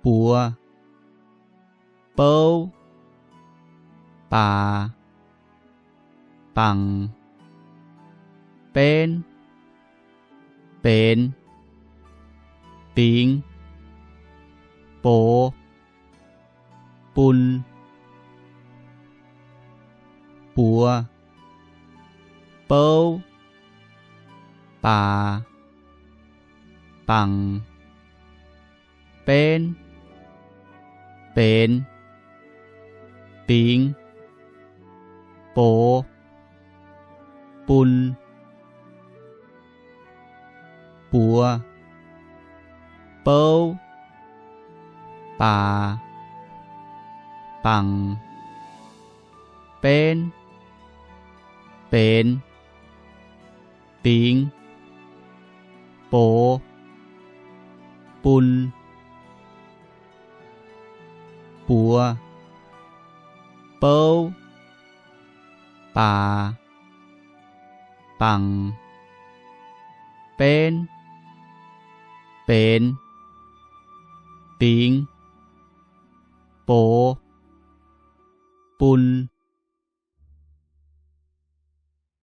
buoz, bouv, baax, bangc, benv, benx, bingx, boz, bun, buoz, bouv, baax, bangc, benv, benx, bingx, boz, bun, buoz, bouv, baax, bangc, benv, benx, bingx, boz, bun, buoz, bouv, baax, bangc, benv, benx, bingx, boz, bun,